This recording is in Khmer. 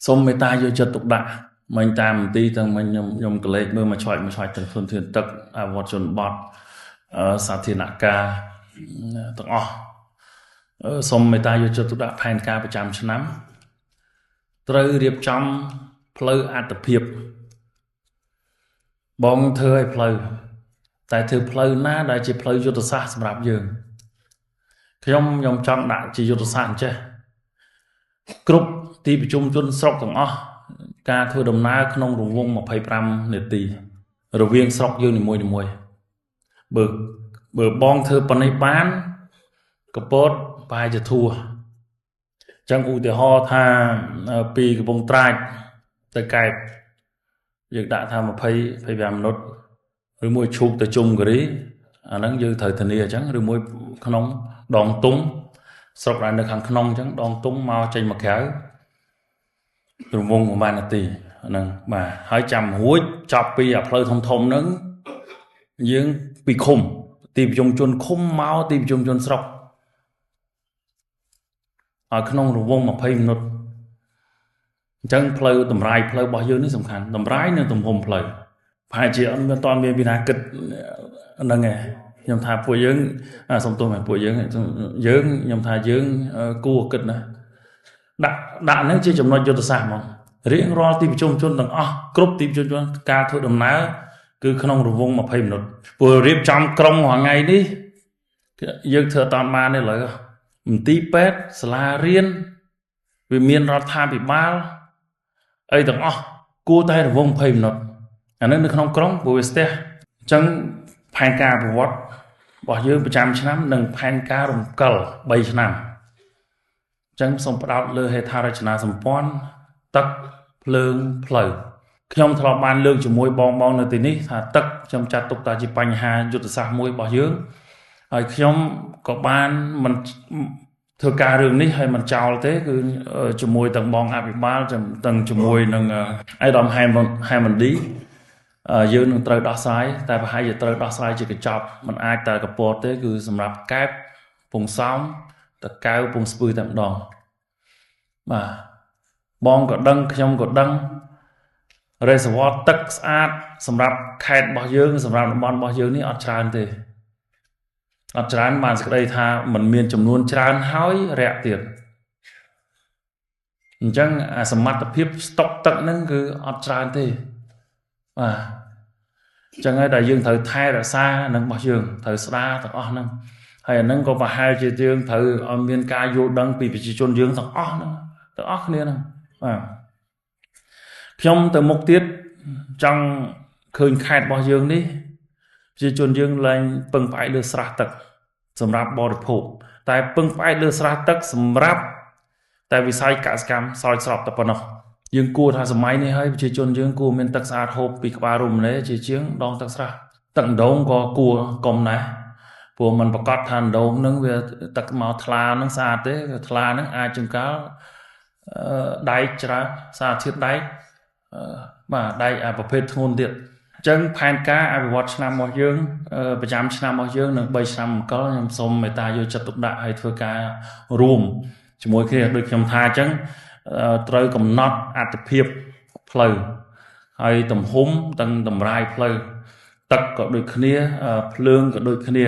សូមមេត្តាយកចិត្តទុកដាក់មិញតាមមន្ទីរទាំងមិញខ្ញុំកលេចមើលមួយឆ្វាច់មួយឆ្វាច់ទាំងធនធានទឹកអវត្តជនបទសាធារណការទាំងអស់សូមមេត្តាយកចិត្តទុកដាក់ផែនការប្រចាំឆ្នាំត្រូវរៀបចំផ្លូវអត្តភាពបងធ្វើឲ្យផ្លូវតែធ្វើផ្លូវណាដែលជាផ្លូវយុទ្ធសាស្ត្រសម្រាប់យើងខ្ញុំចង់ដាក់ជាយុទ្ធសាស្ត្រអញ្ចេះគ្រប់ទីប្រជុំជនស្រុកទាំងអស់ការធ្វើដំណើរក្នុងរង្វង់25នាទីរវាងស្រុកយើងនីមួយៗបើបងធ្វើប៉ុណ្ណេះបានកពតប្រហែលជាធួអញ្ចឹងឧទាហរណ៍ថាពីកំពង់ត្រាចទៅកែបយើងដាក់ថា20 25មិនិតឬមួយឈូកទៅជុំគិរីអាហ្នឹងយើងត្រូវធានាអញ្ចឹងឬមួយក្នុងដងទុំស្រុកដែលនៅខាងក្នុងអញ្ចឹងដងទុំមកចេញមកក្រៅរង្វង់ប្រហែលនាទីហ្នឹងបាទហើយចាំរួចចប់ពីអាផ្លូវធំធំហ្នឹងយើងពីឃុំទីប្រជុំជនឃុំមកទីប្រជុំជនស្រុកឲ្យក្នុងរង្វង់20មិនិតអញ្ចឹងផ្លូវតម្រាយផ្លូវរបស់យើងនេះសំខាន់តម្រាយនិងទំហំផ្លូវប្រហែលជាអត់មានតមានពីណាគិតហ្នឹងឯងខ្ញុំថាពួកយើងសុំទោសមកពួកយើងខ្ញុំថាយើងគួរគិតណាដាក់ហ្នឹងជាចំណុចយុទ្ធសាស្ត្រហ្មងរៀងរាល់ទីប្រជុំជនទាំងអស់គ្រប់ទីប្រជុំជនការធ្វើដំណើរគឺក្នុងរង្វង់20មិនិតព្រោះរៀបចំក្រុងរាល់ថ្ងៃនេះយើងធ្វើអត់បានទេឥឡូវមន្ទីរពេទ្យសាលារៀនវាមានរដ្ឋាភិបាលអីទាំងអស់គួរតែរង្វង់20មិនិតអានេះនៅក្នុងក្រុងព្រោះវាស្ទះអញ្ចឹងផែនការអភិវឌ្ឍរបស់យើងប្រចាំឆ្នាំនិងផែនការរំកិល3ឆ្នាំអញ្ចឹងសូមផ្ដោតលើហេដ្ឋារចនាសម្ព័ន្ធទឹកភ្លើងផ្លូវខ្ញុំធ្លាប់បានលើកជាមួយបងនៅទីនេះថាទឹកខ្ញុំចាត់ទុកថាជាបញ្ហាយុទ្ធសាស្ត្រមួយរបស់យើងហើយខ្ញុំក៏បានមិនធ្វើការរឿងនេះហើយមិនចោលទេគឺជាមួយទាំងបងអភិបាលទាំងជាមួយនឹងអៃដាមហែមនឌីយើងនឹងត្រូវដោះស្រាយតែប្រហែលជាត្រូវដោះស្រាយជាកញ្ចប់មិនអាចតែកពតទេគឺសម្រាប់កែបពងសោមតកៅពងស្ពឺតែម្ដងបាទបងក៏ដឹងខ្ញុំក៏ដឹងរេសវតទឹកស្អាតសម្រាប់ខេត្តរបស់យើងសម្រាប់តំបន់របស់យើងនេះអត់ច្រើនទេអត់ច្រើនបានសេចក្តីថាมันមានចំនួនច្រើនហើយរាក់ទៀតអញ្ចឹងអាសមត្ថភាពស្តុកទឹកហ្នឹងគឺអត់ច្រើនទេបាទអញ្ចឹងហើយដែលយើងត្រូវថែរក្សានឹងរបស់យើងត្រូវស្ដារទាំងអស់ហ្នឹងហើយអាហ្នឹងក៏ប្រហែលជាយើងត្រូវឲ្យមានការយល់ដឹងពីប្រជាជនយើងទាំងអស់ហ្នឹងទាំងអស់គ្នាហ្នឹងបាទខ្ញុំទៅមុខទៀតចង់ឃើញខេត្តរបស់យើងនេះប្រជាជនយើងលែងពឹងផ្អែកលើស្រះទឹកសម្រាប់បរិភោគតែពឹងផ្អែកលើស្រះទឹកសម្រាប់តែវិស័យកសិកម្មស្រោចស្រពតែប៉ុណ្ណោះយើងគួរថាសម័យនេះហើយប្រជាជនយើងគួរមានទឹកស្អាតហូបពីក្បាលរមណេជាជាងដងទឹកស្រះទឹកដងក៏គួរកុំដែរព្រោះมันប្រកាសថាដងនឹងវាទឹកមកថ្លានឹងស្អាតទេថ្លានឹងអាចចង្កាល់ដែកច្រើនសារធាតុដែកបាទដែកអាប្រភេទធ្ងន់ទៀតអញ្ចឹងផែនការអភិវឌ្ឍឆ្នាំរបស់យើងប្រចាំឆ្នាំរបស់យើងនឹង3ឆ្នាំអង្គលខ្ញុំសូមមេត្តាយកចិត្តទុកដាក់ឲ្យធ្វើការរួមជាមួយគ្នាដូចខ្ញុំថាអញ្ចឹងត្រូវកំណត់អត្ថភាពផ្លូវហើយទំហំទាំងតម្រាយផ្លូវទឹកក៏ដូចគ្នាភ្លើងក៏ដូចគ្នា